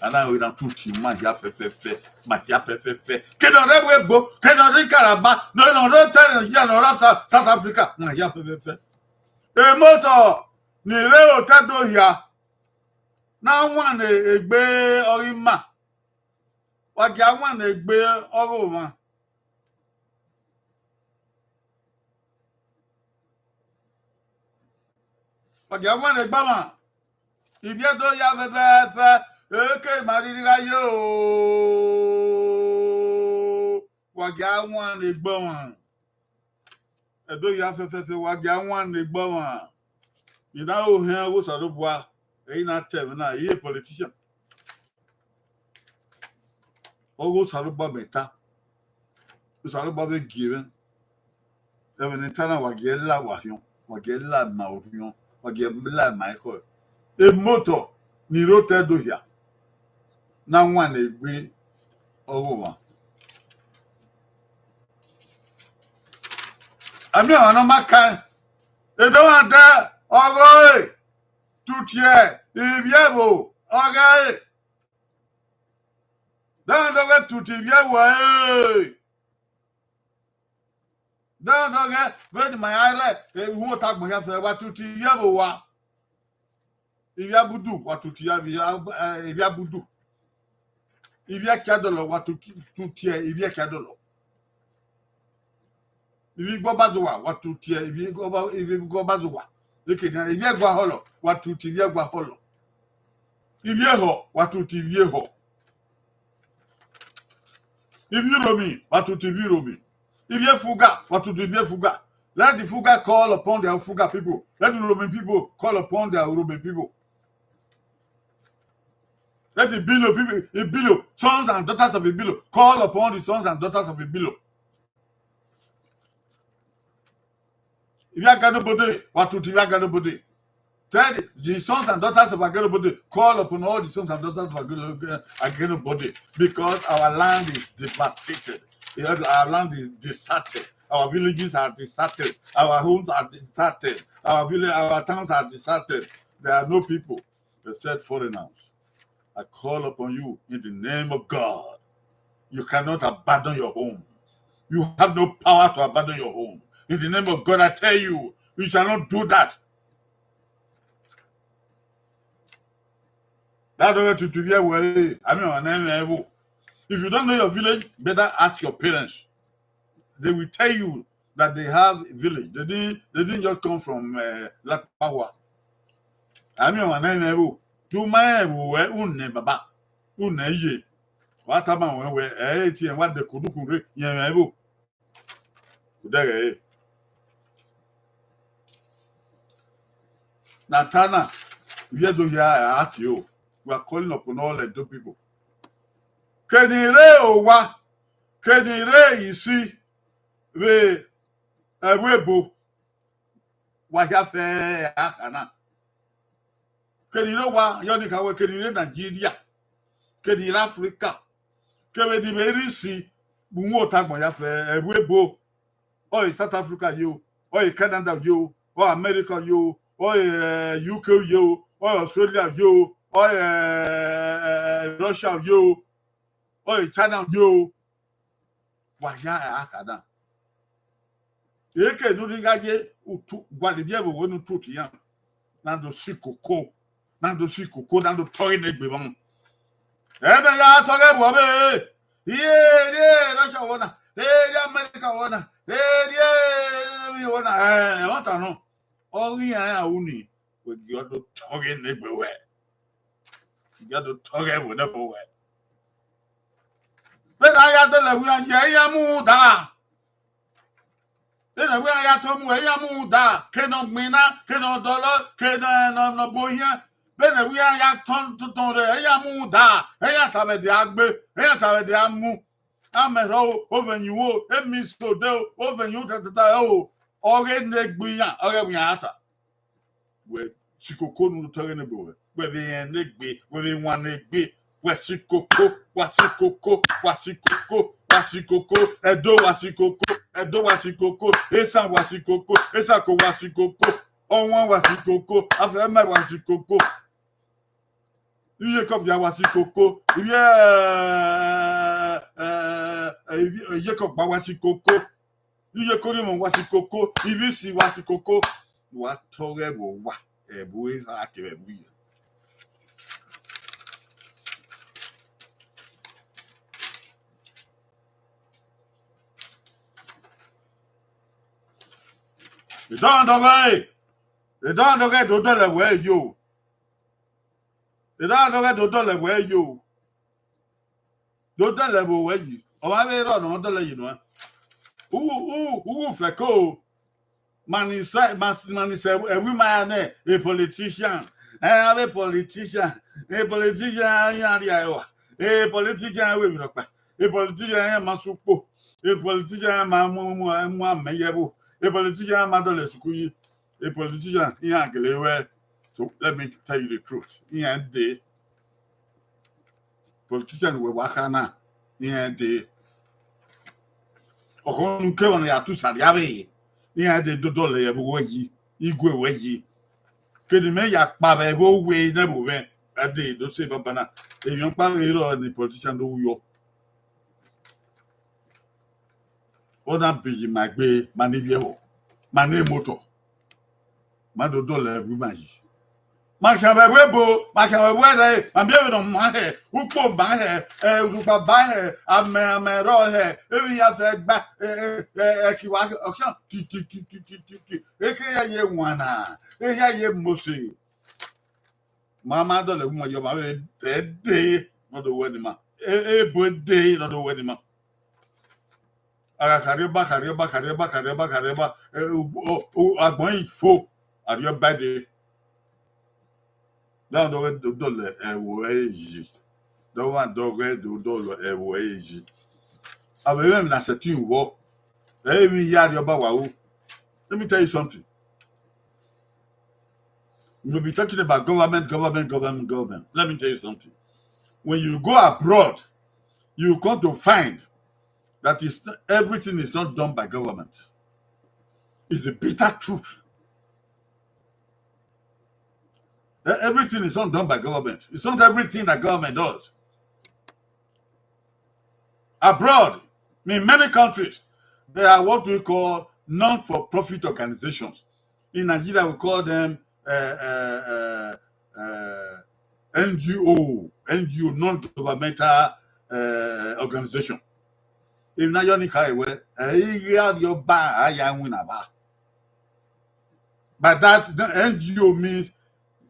A na ghi na tutu ma hia fẹfẹfẹ, ma hia fẹfẹfẹ. Ke ne ọ rre ẹvbo ebo, ke ne ọ rre Ikaraba, ne ọ rre otọ Nigeria, ne ọ rre South, South Africa, ma hia fẹfẹfẹ. Emotọ ni rre otọ Ẹdo hia, na wan egbe ọghe ima. Wa gia wan egbe ọghe ọmwa. Wa gia wan egbe ọmwa. Ivbi Ẹdo hia fẹfẹfẹ, eke ma rhirhi gha ye o. Wa gia wan egbe ọmwa. Ẹdo hia fẹfẹfẹ, wa gia wan egbe ọmwa. I na ho hẹn ọghe Osanobua, ẹ i na ta ẹmwẹ na, I ye politician. Ọghe Osanobua mẹ ta. Osanobua vbe gie mwẹ. Ẹmwẹ ne I ta na, wa gie la wa orhiọn, wa gie la ma orhiọn, wa gie la ma ekhọe. Emotọ ni rre otọ Ẹdo hia, na wan egbe ọghe ọmwa. A miẹn ọmwa ne ọ ma kaẹn, Edomwẹdẹ ọghe ọre, tutu Ivbi Ẹdo ọghe ẹre. Dọdọghe tutu Ivbi Ẹdo ẹre. Dọdọghe vbene ima ya rre, eh, uhunmwu otagbọn hia fẹ, wa tutu Ivbi Ẹdo owa. Ivbi Abudu, wa tutu Ivbi Ab-, eh, Ivbi Abudu. Ivbi Ẹkiadọlọ, wa tutu, tutu Ivbi Ẹkiadọlọ. Ivbi Igbobazowa, wa tutu ivbi Igboba-, ivbi Igbobazowa. Ekene, ivbi Ẹguahọlọ, wa tutu ivbi Ẹguahọlọ. Ivbi Ehọ, wa tutu ivbi Ehọ. Ivbi Uromi, wa tutu ivbi Uromi. Ivbi Efuga, wa tutu ivbi Efuga. Let the Fuga call upon their Fuga people. Let the Uromi people call upon their Uromi people. Let Ibilo people, Ibilo, sons and daughters of Ibilo, call upon the sons and daughters of Ibilo. Ivbi Aganobode, wa tutu ivbi Aganobode. Tell the, the sons and daughters of Aganobode, call upon all the sons and daughters of Agano-, Aganobode, because our land is devastated. Yes, our land is deserted. Our villages are deserted. Our homes are deserted. Our village, our towns are deserted. There are no people except foreigners. I call upon you in the name of God. You cannot abandon your home. You have no power to abandon your home. In the name of God, I tell you, you shall not do that. That way to, to be away. I mean, on any level. If you don't know your village, better ask your parents. They will tell you that they have village. They didn't, they didn't just come from, uh, Lakpawa. I mean, on any level. Do my way, une baba. Une ye. Wa tama wẹ wẹ, ẹ, e tie wa de kuduku re, yẹn mwẹ vbo. Udẹghẹ ẹre. Na ta na, ivbi Ẹdo hia a tie o. We are calling upon all Edo people. Keni rre owa, keni rre isi, vbe ẹvbo ebo, wa hia fẹ a kha na. Keni rre owa, yọ ni kha wẹ keni rre Nigeria, keni rre Africa, kevbe ni vbe rre isi, vbe uhunmwu otagbọn ya fẹ ẹvbo ebo. Ọ re South Africa ye o, ọ re Canada ye o, ọ re America ye o, ọ re, eh, U K ye o, ọ re Australia ye o, ọ re, eh, Russia ye o, ọ re China ye o. Wa ya a kha na. Eke ne u rhirhi gha ye utu, gualọ ivbi ẹvbo wẹ ne u tutu iran. Na do si koko, na do si koko, na do tọghe ne egbe vbọ. Ẹmwẹ ya tọghe vbọ vbe, iye, iye Russia wọ na, iye America wọ na, iye wọ na, ẹ, ẹmwata nọ. Ọ ghi iran ra ru ni, wẹ gie ọ do tọghe ne egbe wẹ. Gie ọ do tọghe vbe odẹ vbe wẹ. Vbene a ya dọlọ ẹvbo iran ye, iran mu da. Vbene ẹvbo iran ya tọn mu, iran mu da. Ke ne ọ gbinna, ke ne ọ dọlọ, ke ne ọ, ne ọ, ne ọ bu ohiẹn. Vbene ẹvbo iran ya tọn tọn rre, iran mu da. Iran ta vbe ẹdẹ a gbe, iran ta vbe ẹdẹ a mu. Amẹ rhọ o, ovẹn yu o, emi sode o, ovẹn yu tatata o. Ọghe ne egbe iran, ọghe ẹvbo iran ra ta. Wẹ si koko ne u tọghe ne egbe wẹ. Wẹ vbe rẹn ne egbe, wẹ vbe wan ne egbe. Wa si koko, wa si koko, wa si koko, wa si koko. Ẹdo wa si koko, Ẹdo wa si koko. Esan wa si koko, Esako wa si koko. Ọwan wa si koko, Afẹmẹ wa si koko. Iyeke Ovia wa si koko, ivbi, eh, eh, eh, ivbi, Iyeke Ogba wa si koko. Iyeke Orhiọnmwẹ wa si koko, ivbi isi wa si koko. Wa tọghe ẹvbo owa, ẹvbo erha kevbe ẹvbo iye. Edọdọghe, edọdọghe do dọlọ ẹvbo yo. Edọdọghe do dọlọ ẹvbo yo. Do dọlọ ẹvbo wẹ yi. Ọ ma vbe rrọọ ne ọ dọlọ yi nua. Uwu, uwu, uwu fẹko. Mani sẹ, ma, mani sẹ ẹvbo ima ya nẹ, a politician. Ẹ, avbe politician. A politician iran rhia ẹre wa. A politician iran wẹ emwi rhọkpa. A politician iran ma sẹ ukpo. A politician iran ma mu, mu, mu amẹ ye ẹvbo. A politician iran ma dọlọ sikulu yi. A politician iran gele ruẹ. So let me tell you the truth. Iran dee. Politician wẹ wa kha na, iran dee. Ọkhọ ne u ke emwa ne ya tu sẹ arria vbe, iran dee do dọlọ ẹvbo wẹ yi, igue wẹ yi. Kene imẹ ya kpa vbe ẹvbo wẹ ne ẹvbo mwẹ, a dee do sẹ banbanna. Emwi ọkpa vbe rrọọ ne politician do ru yọ. Ọ na biyi ma egbe, ma ne ivbi ẹvbo, ma ne motor, ma do dọlọ ẹvbo ima yi. Ma khian vbe ẹvbo ebo, ma khian vbe ẹvbo ẹrrẹe, ma miẹn vbene ọ ma hẹ, ukpo ma hẹ, eh, urhukpa ba hẹ, amẹ, amẹ rrọọ hẹ, emwi ya fẹ gba, eh, eh, eh, ẹki wa ọkhian, ki, ki, ki. Ekhe ya ye wan na, eya ye mose. Ma ma dọlọ ẹvbo ima ye ọmwa vbe ẹdẹ ne ọ do wẹ ne ima. E, ebo ẹdẹ ne ọ do wẹ ne ima. A gha khariọba, khariọba, khariọba, khariọba, khariọba, eh, o, o, o, agbọn i fo, arriọba dee. Dọmwadẹ ọghe do dọlọ ẹvbo ẹre yi. Dọmwadẹ ọghe do dọlọ ẹvbo ẹre yi. Avbe emwi na sẹtin wọ. Ẹ i re emwi hia arriọba wa ru. Let me tell you something. You'll be talking about government, government, government, government. Let me tell you something. When you go abroad, you come to find that is, everything is not done by government. It's the bitter truth. E-, everything is not done by government. It's not everything that government does. Abroad, in many countries, there are what we call non-for-profit organizations. In Nigeria, we call them, uh, uh, uh, uh, N G O, N G O, non-governmental, uh, organization. If na yọ ni kha wẹ, ẹ i ghi arriọba a ya winna ba. By that, the N G O means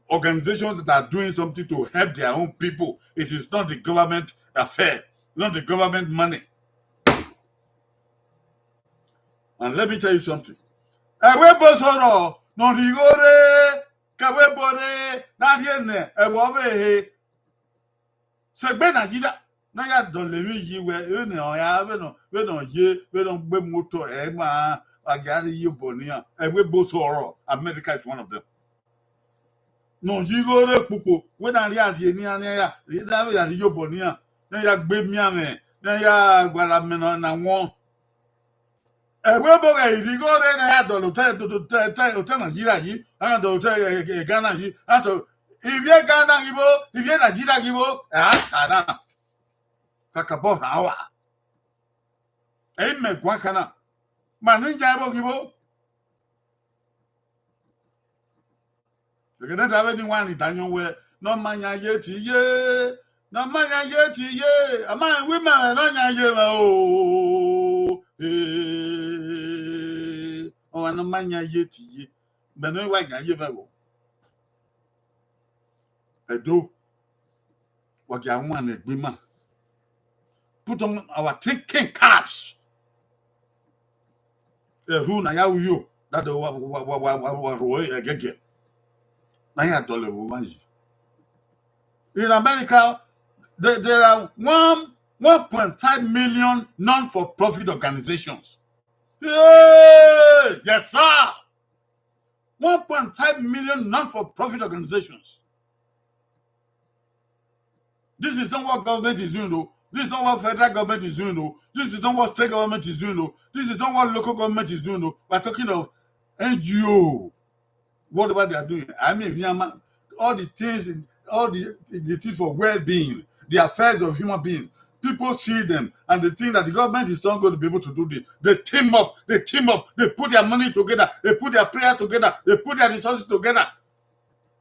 organizations that are doing something to help their own people. It is not the government affair, not the government money. And let me tell you something. Ẹvbo ebo sọrọ ne ọ rhie igho rre, ke ẹvbo ebo rre, na rhie nẹ ẹvbo ọvbehe. Sẹ egbe Nigeria, ne a ya dọlọ emwi yi wẹ, vbene ọ ya, vbene ọ, vbene ọ ye, vbene ọ gbe motor, ẹ ma, a gia rhie ye obọ ne iran, ẹvbo ebo sọrọ, America is one of them. Ne ọ ye igho rre kpukpo, wẹ na rhie rhie ne iran, ne iran ya, ne iran ya rhie ye obọ ne iran, ne iran ya gbe emianmwẹ, ne iran ya gualọ amẹ na, na wọn. Ẹvbo ebo ghẹ i rhie igho rre ne a ya dọlọ otọ, otọ, otọ, otọ Nigeria yi, a na dọlọ otọ, eh, eh, Ghana yi, a to, ivbi e Ghana ghi vbo, ivbi e Nigeria ghi vbo, ẹ a ta na. Kakabọ rhan ua. Ẹ i mẹ guan kan na. Ma ne iyan ẹvbo ghi vbo. Ẹghẹ ne a vbe ni wan ni da yọn wẹ, ne ọ ma yan ye te iye, ne ọ ma yan ye te iye, a ma rẹn wẹ ima mwẹ ne ọ yan ye mwẹ o. Ee, ọmwa ne ọ ma yan ye te iye, mẹ ne ọ wa yan ye mwẹ vbo. Ẹdo, wa gia wan ne egbe ima. Put on our thinking caps. Ẹrhu na ya ru yo, that wa, wa, wa, wa, wa, wa ru ẹgẹgẹ. Na ya dọlọ ẹvbo mwa yi. In America, there, there are one, one point five million non-for-profit organizations. Yeah, yes, sir. One point five million non-for-profit organizations. This is not what government is doing, though. This is not what federal government is doing, though. This is not what state government is doing, though. This is not what local government is doing, though. We're talking of N G O. Whatever they are doing. I mean, if you are ma-, all the things, in, all the, the things for well-being, the affairs of human beings, people see them and they think that the government is not going to be able to do this. They team up, they team up, they put their money together, they put their prayers together, they put their resources together.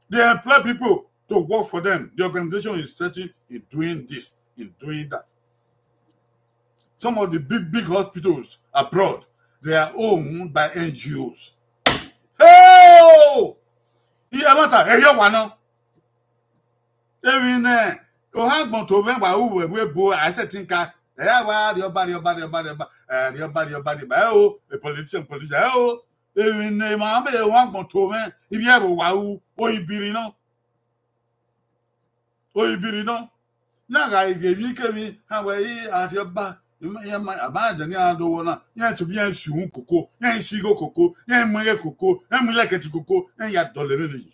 They employ people to work for them. The organization is setting, in doing this, in doing that. Some of the big, big hospitals abroad, they are owned by N G Os. Hey! Iye mata, ẹ yọ wa nọ. Emwi nẹ, ohan agbọn to mwẹ wa ru wẹ, wẹ bo, a sẹtin ka. Ẹ ya wa rhie ọba, rhie ọba, rhie ọba, rhie ọba, ẹ, rhie ọba, rhie ọba, rhie ọba. Ẹ o, a politician, politician, ẹ o. Emwi ne ma vbe ohan agbọn to mwẹ, ivbi ẹvbo wa ru, o i biri nọ. O i biri nọ. Na gha ghe emwi kemwi, a wẹ i arriọba, ima, ima, a ma dẹ ne iran do wọ na, iran tobọ iran si uhunmwu koko, iran si igho koko, iran mu ighe koko, iran mu ilẹkẹtin koko, iran ya dọlọ ẹmwẹ ne yi.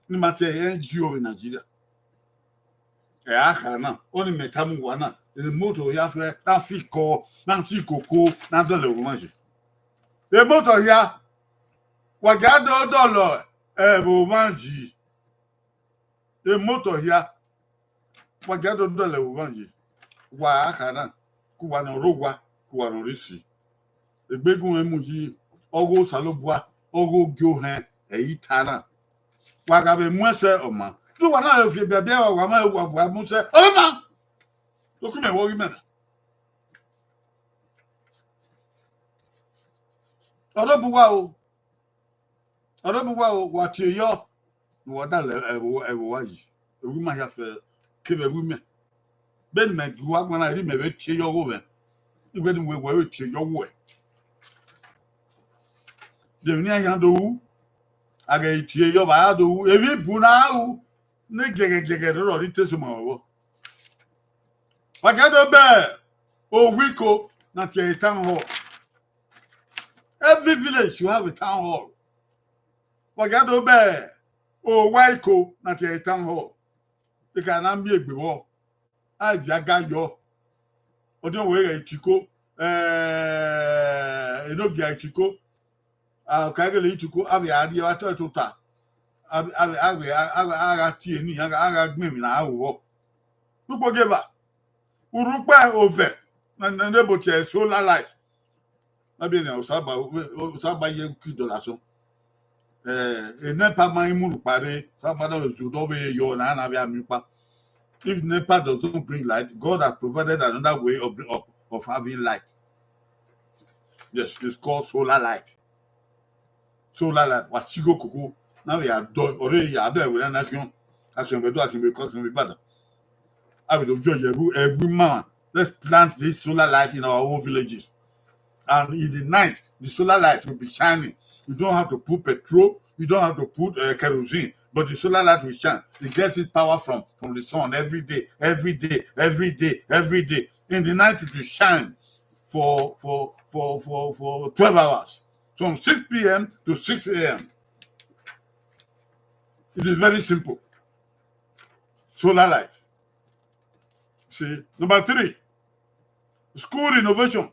Ne ima tie ẹre N G O vbe Nigeria. Ẹ a kha na, ọni mẹ tama uwa na, emoto hia fẹ, na fi kọ, na tie koko, na dọlọ ẹvbo mwa yi. Emoto hia, wa gia do dọlọ ẹvbo mwa yi. Emoto hia, wa gia do dọlọ ẹvbo mwa yi. Wa a kha na, ke uwa ne ọ rre owa, ke uwa ne ọ rre isi. Egbe gun mwẹ mu yi, ọghe Osanobua, ọghe Ogie ohẹn, ẹ i ta na. Wa gha vbe mu ẹsẹ ọma. Te uwa na vbe fi ebiabiẹ wa, wa ma wa, wa mu sẹ, ọ ma. Toku mẹ vbe ọghe mẹ na. Ọ rre bu uwa o. Ọ rre bu uwa o, wa tie yọ. Ne uwa da lẹ ẹvbo, ẹvbo uwa yi. Ẹvbo ima hia fẹ kevbe ẹvbo imẹ. Vbene imẹ gu uwa guan na, erha imẹ vbe tie yọ ọghe mwẹ. Iwẹ ne uwẹ wẹ vbe tie yọ ọghe uwẹ. De emwi ne iran do ru, a ghẹ tie yọ vbe a do ru, emwi bu ne a ru, ne giẹghẹ giẹghẹ rrọọ rhie te sẹ ma vbọ. Wa gia do bẹ Owaiko na tie town hall. Every village should have a town hall. Wa gia do bẹ Owaiko na tie town hall. Eka na miẹn egbe vbọ. A via ga yọ. Ọdiọn wẹ ghẹ itiko, eh, enogia itiko. A ka gele itiko, a vbe a rrie, a tọ tota. A vbe, a vbe, a vbe, a vbe, a gha tie ni, a gha, a gha gbẹn emwi na a vbọ. Ukpo geva. Urhukpa ovẹ, na, na, ne bo tie solar light. Na bi ne Osaba, Osaba ye ki dọla sọn. Eh, e NEPA ma i mu rhukpa rre, Osaba na zu dọ vbe yọ na, na vbe a miẹn ukpa. If NEPA does not bring light, God has provided another way of, of, of having light. Yes, it's called solar light. Solar light, wa sigho koko. Na vbe a dọ, ọre ya dọ ẹvbo na khian. A khian vbe do, a khian vbe kọ, a khian vbe bada. A vbe do viọ ye ẹvbo, ẹvbo ima. Let's plant this solar light in our own villages. And in the night, the solar light will be shining. You don't have to put petrol, you don't have to put, uh, kerosene, but the solar light will shine. It gets its power from, from the sun every day, every day, every day, every day. In the night, it will shine for, for, for, for, for twelve hours, from six p.m. to six a.m. It is very simple. Solar light. See, number three, school renovation.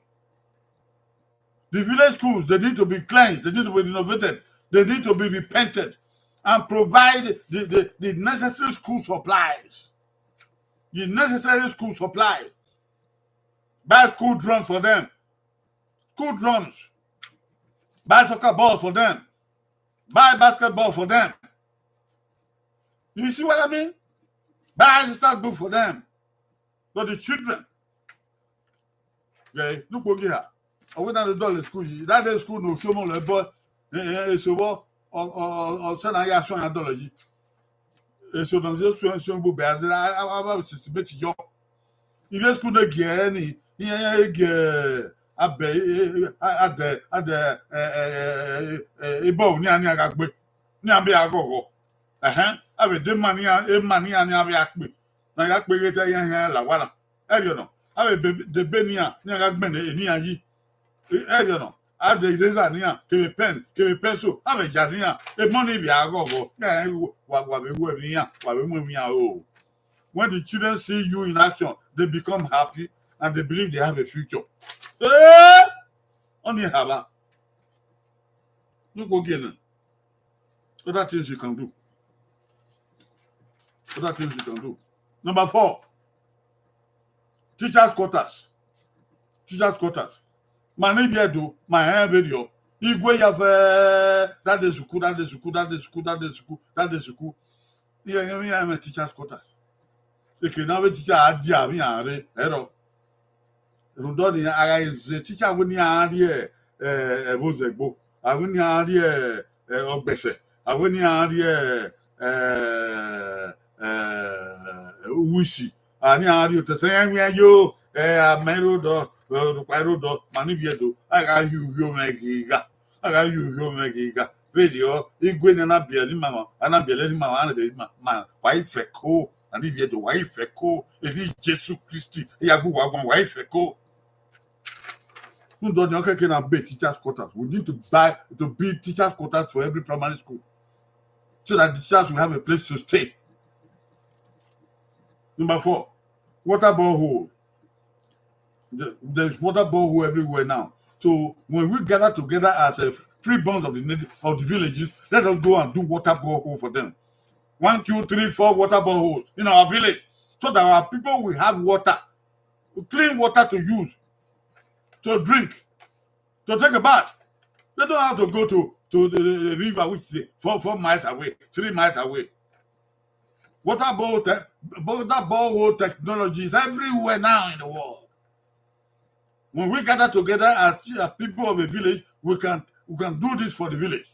The village schools, they need to be cleansed, they need to be renovated, they need to be repainted, and provide the, the, the necessary school supplies. The necessary school supplies. Buy school drums for them. School drums. Buy soccer balls for them. Buy basketball for them. You see what I mean? Buy exercise book for them. But the children, okay, look what here. Ọ wẹ na do dọlọ school yi. That day school no show mo le boy. Eh, eh, eh, so what? Ọ, ọ, ọ, ọ, sẹ na ya suẹn ya dọlọ yi. Eso na ye suẹn suẹn gbe obẹ, a, a, a, a sisi beti yọ. Ivbi school ne gie ẹre ni, iran, iran gie abẹ, eh, eh, a, adẹ, adẹ, eh, eh, eh, eh, eh, ebọ ni a, ni a gha gbe, ni a be a ghọghọ. Ẹhẹn, a vbe de ma ni a, ema ni a, ni a vbe a kpe, na ya kpe ghe te iran, iran la wa na. Ẹriọ nọ, a vbe be, de be ni a, ni a gha gbẹn eni iran yi. Ẹriọ nọ, a de eraser ne iran, kevbe pen, kevbe pencil, a vbe ya ne iran, emọ ni vbe a ghọghọ, iran wa, wa vbe ru emwi iran, wa vbe mu emwi iran ro. When the children see you in action, they become happy and they believe they have a future. Eh! Ọni haba. Look again. Other things you can do. Other things you can do. Number four, teachers' quarters. Teachers' quarters. Ma ni vbe Ẹdo, ma hẹn vberriọ. Igue ya fẹ, da de sukuu, da de sukuu, da de sukuu, da de sukuu, da de sukuu. Iran, iran, iran mwẹ teachers' quarters. Eke ne avbe teacher a dia avbe iran rre, ẹrọ. Rhunmwuda ọnii, a gha ze teacher, a wẹ ne iran rrie, eh, ẹvbo zẹgbo, a wẹ ne iran rrie, eh, ọgbẹsẹ, a wẹ ne iran rrie, eh, eh, uwisi, a ne iran rrie otọ ẹsẹ, iran wian yo, eh, amẹ rre odọ, eh, orhukpa rre odọ, ma ni vbe Ẹdo, a gha hi uvio mwẹ ghe igha, a gha hi uvio mwẹ ghe igha. Vberriọ, igue ne a na biẹlẹ ima mwa, a na biẹlẹ ima mwa, a na biẹlẹ ima mwa, wa i fẹko, a ni vbe Ẹdo, wa i fẹko, emwi Jesu Kristi, I ya gu uwa guan, wa i fẹko. Rhunmwuda ọnii, ọ khẹke na be teachers' quarters. We need to buy, to build teachers' quarters for every primary school, so that the teachers will have a place to stay. Number four, water borehole. The, there's water borehole everywhere now. So when we gather together as a free bonds of the nat-, of the villages, let us go and do water borehole for them. One, two, three, four water boreholes in our village, so that our people will have water, clean water to use, to drink, to take a bath. They don't have to go to, to the, the river, which is four, four miles away, three miles away. Water borehole te-, water borehole technology is everywhere now in the world. When we gather together as, as people of a village, we can, we can do this for the village.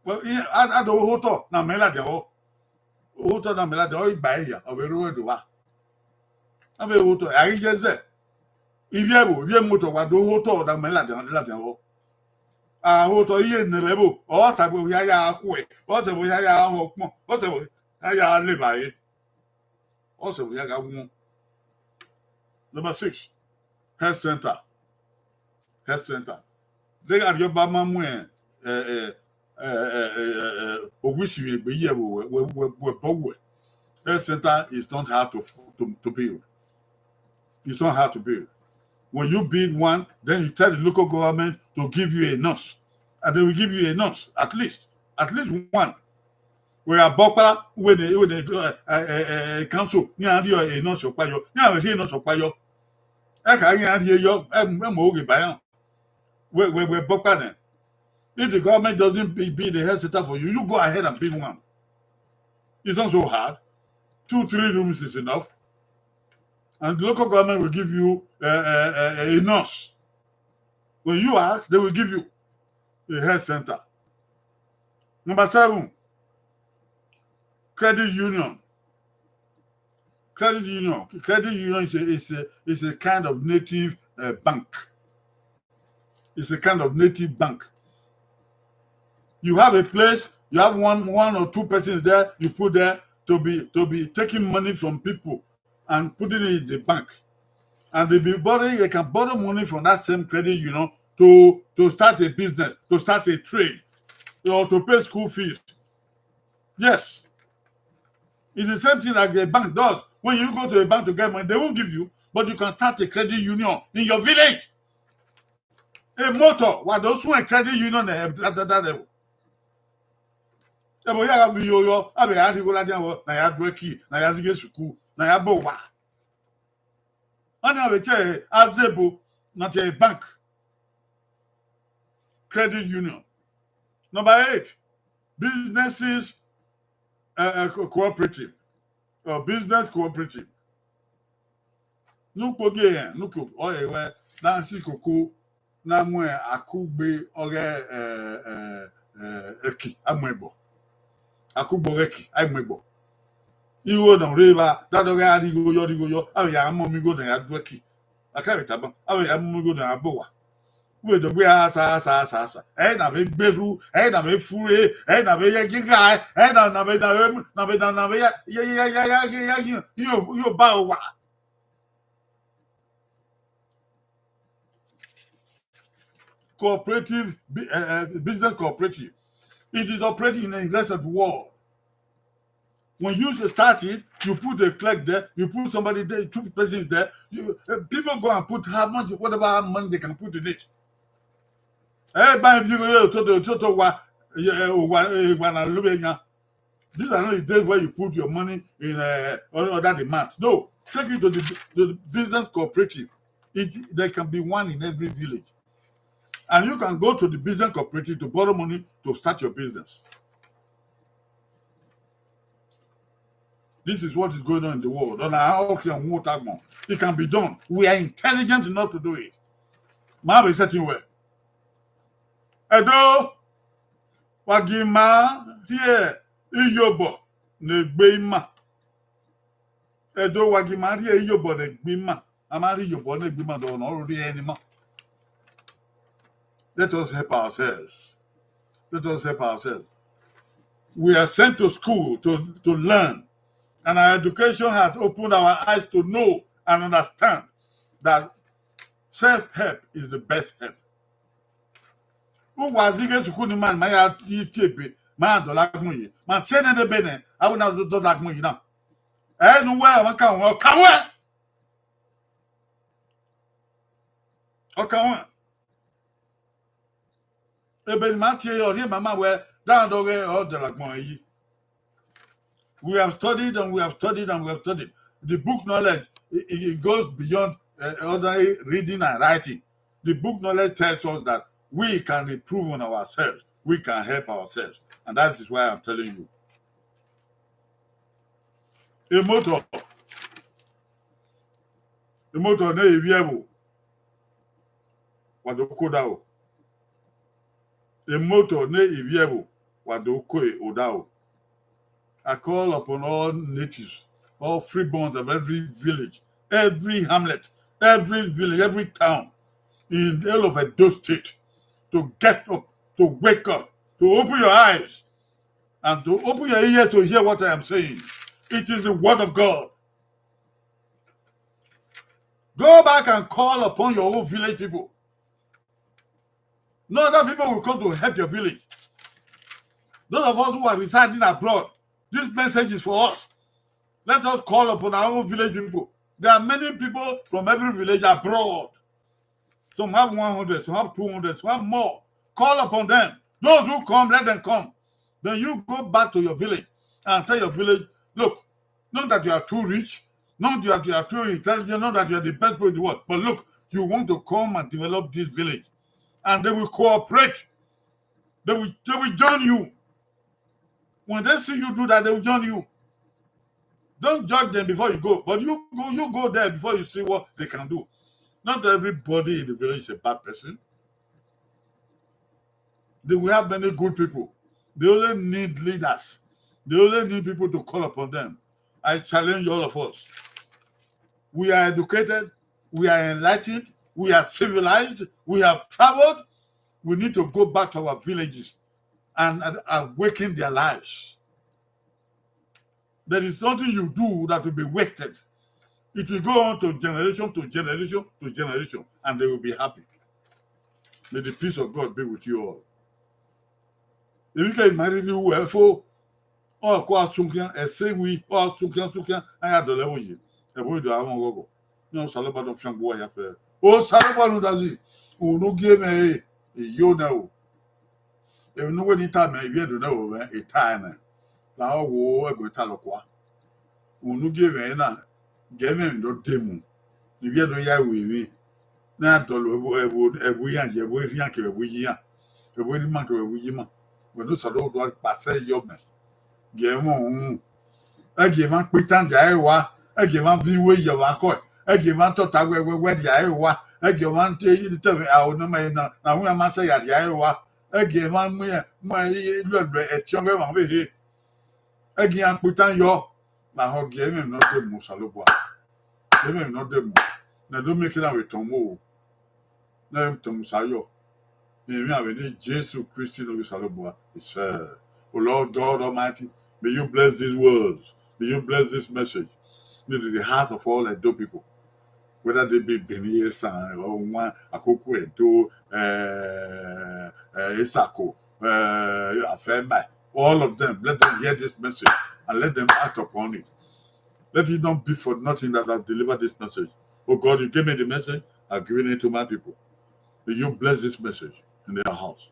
Well, I, I, I don't hold on. Now, me like the whole, hold on, now, me like the whole, by here, of a road, wa. Avbe otọ, a ghi ye zẹ. Ivbi ẹvbo, ivbi emotọ wa do ho otọ da mẹ ladian, ladian vbọ. A ho otọ iye nẹ vbe ẹvbo, ọ sẹ vbe ya ya khuẹ, ọ sẹ vbe ya ya họ ọkpọn, ọ sẹ vbe ya ya leba re. Ọ sẹ vbe ya gha wọn. Number six, health center. Health center. Deghẹ Arriọba ma mu, eh, eh, eh, eh, eh, eh, eh, owisimwi egbe ye ẹvbo, wẹ, wẹ, wẹ, wẹ bọ wẹ. Health center is not hard to, to, to build. It's not hard to build. When you build one, then you tell the local government to give you a nurse. And they will give you a nurse, at least, at least one. Wẹ gha bọ ọkpa, wẹ ne, wẹ ne, eh, eh, eh, eh, council, iran rhie a nurse ọkpa yọ, iran vbe rhie a nurse ọkpa yọ. Ẹ kha iran rhie yọ, ẹ, ẹ mu oghe ba iran. Wẹ, wẹ, wẹ bọ ọkpa nẹ. If the government doesn't be, build a health center for you, you go ahead and build one. It's not so hard. Two, three rooms is enough. And the local government will give you, uh, uh, uh, a nurse. When you ask, they will give you a health center. Number seven, credit union. Credit union. Credit union is a, is a, is a kind of native, uh, bank. It's a kind of native bank. You have a place, you have one, one or two persons there, you put there to be, to be taking money from people and putting it in the bank. And they be borrowing, they can borrow money from that same credit union to, to start a business, to start a trade, or to pay school fees. Yes. It's the same thing that the bank does. When you go to a bank to get money, they won't give you, but you can start a credit union in your village. A motor, wa do suẹn credit union at that, that, that level. Ẹvbo ya gha vbe iyo yọ, avbe a rhie igho ladian vbọ, na ya du ẹki, na ya zighe sukuu, na ya bọ owa. Ọnii vbe tie azebo, na tie bank, credit union. Number eight, businesses, uh, uh, co-, cooperative, or business cooperative. Ne ukpogie rẹn, ne uko, ọ re wẹ, na si koko, na mu akugbe ọghe, eh, eh, eh, ẹki, a mu ẹgbọ. Akugbe ọghe ẹki, a mu ẹgbọ. Igho ne ọ rre evba, da dọghe a rhie igho yọ, rhie igho yọ, avbe ya mu igho ne ya du ẹki. A ka vbe tama, avbe ya mu igho ne ya bọ owa. Uwẹ dọgbe a sa, sa, sa, sa. Ẹ na vbe gberhu, ẹ na vbe fure, ẹ na vbe ye gigha, ẹ na, na vbe, na vbe, na vbe, na, na vbe ya, ya, ya, ya, ya, ya, ya, ya, yo, yo ba owa. Cooperative, bu-, uh, uh, business cooperative. It is operating in the rest of the world. When you should start it, you put a clerk there, you put somebody there, two persons there. You, uh, people go and put how much, whatever money they can put in it. Ẹ ba iran bi toto, toto wa, eh, wa, eh, wa na lu be yan. These are not the days where you put your money in, uh, other demand. No, take it to the, to the business cooperative. It, there can be one in every village. And you can go to the business cooperative to borrow money to start your business. This is what is going on in the world. Ọna a khian wu ota agbọn. It can be done. We are intelligent enough to do it. Ma vbe setting well. Ẹdo, wa gi ima rhie iyobọ ne egbe ima. Ẹdo, wa gi ima rhie iyobọ ne egbe ima. A ma rhie iyobọ ne egbe ima, do nọ rhie ẹre ne ima. Let us help ourselves. Let us help ourselves. We are sent to school to, to learn. And our education has opened our eyes to know and understand that self-help is the best help. Uwa zighe sukuu ni ma, ma ya tie ebe, ma dọlọ agbọn ye. Ma tie nene ebe nẹ, avbe na do dọlọ agbọn ye na. Ẹ ne uwẹ, ọmwa ka wọn, ọ ka wẹ. Ọ ka wọn. Ebe ne ima tie, ọ rhie ma ma wẹ, da dọghe ọ dọlọ agbọn ye. We have studied and we have studied and we have studied. The book knowledge, it, it goes beyond, uh, ordinary reading and writing. The book knowledge tells us that we can improve on ourselves. We can help ourselves. And that is why I'm telling you. Emoto, emoto ne ivbi ẹvbo, wa do ko odaro. Emoto ne ivbi ẹvbo, wa do ko odaro. I call upon all natives, all freeborns of every village, every hamlet, every village, every town in all of Edo State to get up, to wake up, to open your eyes, and to open your ears to hear what I am saying. It is the word of God. Go back and call upon your own village people. No other people will come to help your village. Those of us who are residing abroad, this message is for us. Let us call upon our own village people. There are many people from every village abroad. Some have one hundred, some have two hundred, some have more. Call upon them. Those who come, let them come. Then you go back to your village and tell your village, look, not that you are too rich, not that you are too intelligent, not that you are the best people in the world, but look, you want to come and develop this village. And they will cooperate. They will, they will join you. When they see you do that, they will join you. Don't judge them before you go, but you go, you go there before you see what they can do. Not everybody in the village is a bad person. They will have many good people. They only need leaders. They only need people to call upon them. I challenge all of us. We are educated, we are enlightened, we are civilized, we have traveled. We need to go back to our villages and, and awaken their lives. There is nothing you do that will be wasted. It will go on to generation to generation to generation, and they will be happy. May the peace of God be with you all. If you can marry me, who fo, ọ ko asunkian, ẹse wi, ọ asunkian, sunkian, a ya dọlọ ẹvbo ye. Ẹvbo do avọn ọghọghọ. Ne Osanobua do fiangbe uwa ya fẹ. Osanobua ne udazi, unu gie mwẹ re, iyo nẹ o. Emwi ne uwẹ ni ta mẹ, ivbi Ẹdo nẹ o mwẹ, I ta ẹnẹ. Lahọ wo ẹguẹ ta lọ kua. Unu gie mwẹ na, gie mwẹ emwi ne ọ de mu. Ne ivbi Ẹdo ya ru emwi. Ne a dọlọ ẹvbo, ẹvbo, ẹvbo iran ye, ẹvbo erhian kevbe ẹvbo iran. Ẹvbo erhima kevbe ẹvbo iyima. Wẹ ne Osanobua do kpasẹ yọ mẹ. Gie mwẹ uhunmwu. Ẹgie emwa kpitan dia ẹre wa, ẹgie emwa viọ iwe ye ọmwa khọe, ẹgie emwa tota wẹwẹwẹ dia ẹre wa, ẹgie ọmwa te yi te mwẹ aro ne ọ ma na, na wu iran ma sẹ ya dia ẹre wa, ẹgie emwa mu iran, mu iran lọlọ ẹtiọnrẹn emwa vbe he. Ẹgie iran kpitan yọ, lahọ gie emwi ne ọ de mu Osanobua. Emwi ne ọ de mu, ne do miẹn ke na vbe tọn mu o. Ne tọn mu sa yọ. Emwi avbe ne Jesu Kristi ne ovbi Osanobua, he said, O Lord God Almighty, may you bless these words. May you bless this message into the hearts of all Edo people. Whether they be Benin Esan, or one Akoko Edo, uh, uh, Isako, uh, Afemai, all of them, let them hear this message and let them act upon it. Let it not be for nothing that I've delivered this message. Oh God, you gave me the message, I've given it to my people. May you bless this message in their house.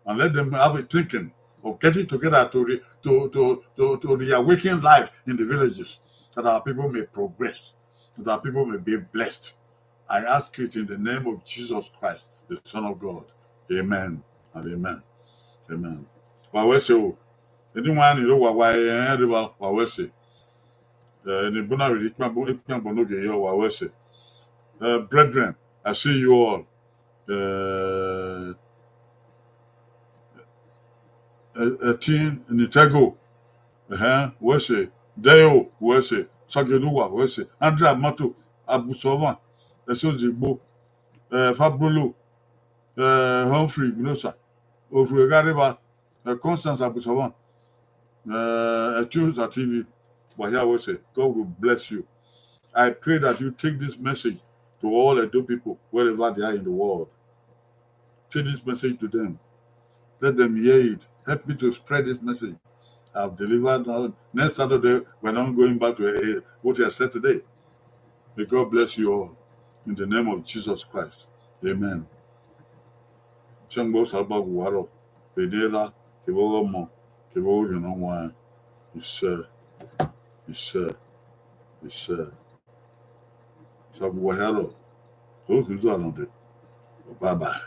And let them have a thinking of getting together to, re, to, to, to, to reawaken life in the villages, that our people may progress, that our people may be blessed. I ask it in the name of Jesus Christ, the Son of God. Amen and amen. Amen. Wa wẹ ẹse o. Eni wan ni ro wa wa ẹn re wa, wa wẹ ẹse. Eh, eni buna vbe ikpian bọ, ikpian bọ no ge yọ, wa wẹ ẹse. Eh, brethren, I see you all. Eh, eh, Etin Nitego, ẹhẹn, wẹ ẹse. Deo, wẹ ẹse. Sageluwa, wẹ ẹse. Andrea Mato, Abusọvan, Ẹse Ozigbo, eh, Fabrolo, eh, Humphrey Igbonosa, Orhue Ghareva, eh, Constance Abusọvan, eh, Etiosa T V, wa hia wẹ ẹse. God will bless you. I pray that you take this message to all Edo people wherever they are in the world. Take this message to them. Let them hear it. Help me to spread this message. I've delivered on next Saturday. We're not going back to, eh, what I said today. May God bless you all in the name of Jesus Christ. Amen. Sangbo Osanobua gu uwa rrọọ, vbe ne erha, kevbe ọghe Ọmọ, kevbe Orhiọn Ne Ọ Huanrẹn. Isẹ, isẹ, isẹ. Osanobua gu uwa hia rrọọ, orhu khin do a nọ dee. Bye bye.